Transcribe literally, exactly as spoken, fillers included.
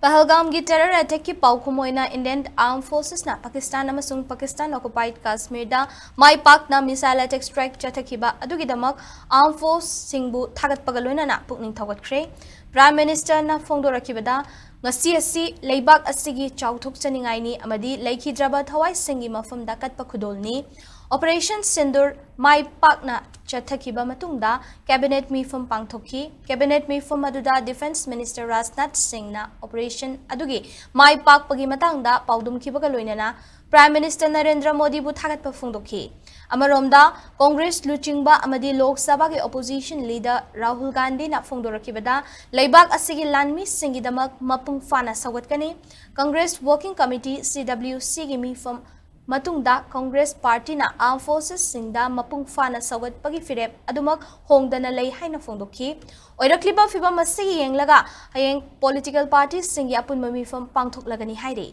ꯄꯍꯜꯒꯥꯝꯒꯤ terror attackꯀꯤ ꯄꯥꯎꯈꯨꯝ ꯑꯣꯏꯅ Indian Armed Forcesꯅ Pakistan ꯑꯃꯁꯨꯡ Pakistan occupied Kashmirꯗ ꯃꯥꯏ ꯄꯥꯛꯅ missile attack strike ꯆꯠꯊꯈꯤꯕ ꯑꯗꯨꯒꯤꯗꯃꯛ Armed Forcesꯁꯤꯡꯕꯨ ꯊꯥꯒꯠꯄꯒ ꯂꯣꯏꯅꯅ ꯄꯨꯛꯅꯤꯡ ꯊꯧꯒꯠꯈ꯭ꯔꯦ꯫ Prime Ministerꯅ ꯐꯣꯡꯗꯣꯔꯛꯈꯤꯕꯗ, ꯉꯁꯤ ꯑꯁꯤ ꯂꯩꯕꯥꯛ ꯑꯁꯤꯒꯤ ꯆꯥꯎꯊꯣꯛꯆꯅꯤꯡꯉꯥꯏꯅꯤ ꯑꯃꯗꯤ ꯂꯩꯈꯤꯗ꯭ꯔꯕ ꯊꯋꯥꯏꯁꯤꯡꯒꯤ ꯃꯐꯝꯗ ꯀꯠꯄ ꯈꯨꯗꯣꯜꯅꯤ꯫ Operation Sindoor ꯃꯥꯏ ꯄꯥꯛꯅ ꯆꯠꯊꯈꯤꯕ ꯃꯇꯨꯡꯗ cabinet ꯃꯤꯐꯝ ꯄꯥꯡꯊꯣꯛꯈꯤ꯫ Cabinet ꯃꯤꯐꯝ ꯑꯗꯨꯗ Defence Minister ꯔꯥꯖꯅꯥꯊ ꯁꯤꯡꯅ operation ꯑꯗꯨꯒꯤ ꯃꯥꯏ ꯄꯥꯛꯄꯒꯤ ꯃꯇꯥꯡꯗ ꯄꯥꯎꯗꯝꯈꯤꯕꯒ ꯂꯣꯏꯅꯅ Prime Minister ꯅꯔꯦꯟꯗ꯭ꯔ ꯃꯣꯗꯤꯕꯨ ꯊꯥꯒꯠꯄ ꯐꯣꯡꯗꯣꯛꯈꯤ꯫ ꯑꯃꯔꯣꯝꯗ, ꯀꯣꯡꯒ꯭ꯔꯦꯁ ꯂꯨꯆꯤꯡꯕ ꯑꯃꯗꯤ ꯂꯣꯛ ꯁꯚꯥꯒꯤ opposition leader ꯔꯥꯍꯨꯜ ꯒꯥꯟꯙꯤꯅ ꯐꯣꯡꯗꯣꯔꯛꯈꯤꯕꯗ, ꯂꯩꯕꯥꯛ ꯑꯁꯤꯒꯤ ꯂꯥꯟꯃꯤꯁꯤꯡꯒꯤꯗꯃꯛ ꯃꯄꯨꯡ ꯐꯥꯅ ꯁꯧꯒꯠꯀꯅꯤ꯫ Congress Working Committee, CWCꯒꯤ ꯃꯤꯐꯝ ꯃꯇꯨꯡꯗ Congress Partyꯅ Armed Forcesꯁꯤꯡꯗ ꯃꯄꯨꯡ ꯐꯥꯅ ꯁꯧꯒꯠꯄꯒꯤ ꯐꯤꯔꯦꯞ ꯑꯗꯨꯃꯛ ꯍꯣꯡꯗꯅ ꯂꯩ ꯍꯥꯏꯅ ꯐꯣꯡꯗꯣꯛꯈꯤ꯫ ꯑꯣꯏꯔꯛꯂꯤꯕ ꯐꯤꯚꯝ ꯑꯁꯤꯒꯤ ꯌꯦꯡꯂꯒ ꯍꯌꯦꯡ political partyꯁꯤꯡꯒꯤ ꯑꯄꯨꯟꯕ ꯃꯤꯐꯝ ꯄꯥꯡꯊꯣꯛꯂꯒꯅꯤ ꯍꯥꯏꯔꯤ꯫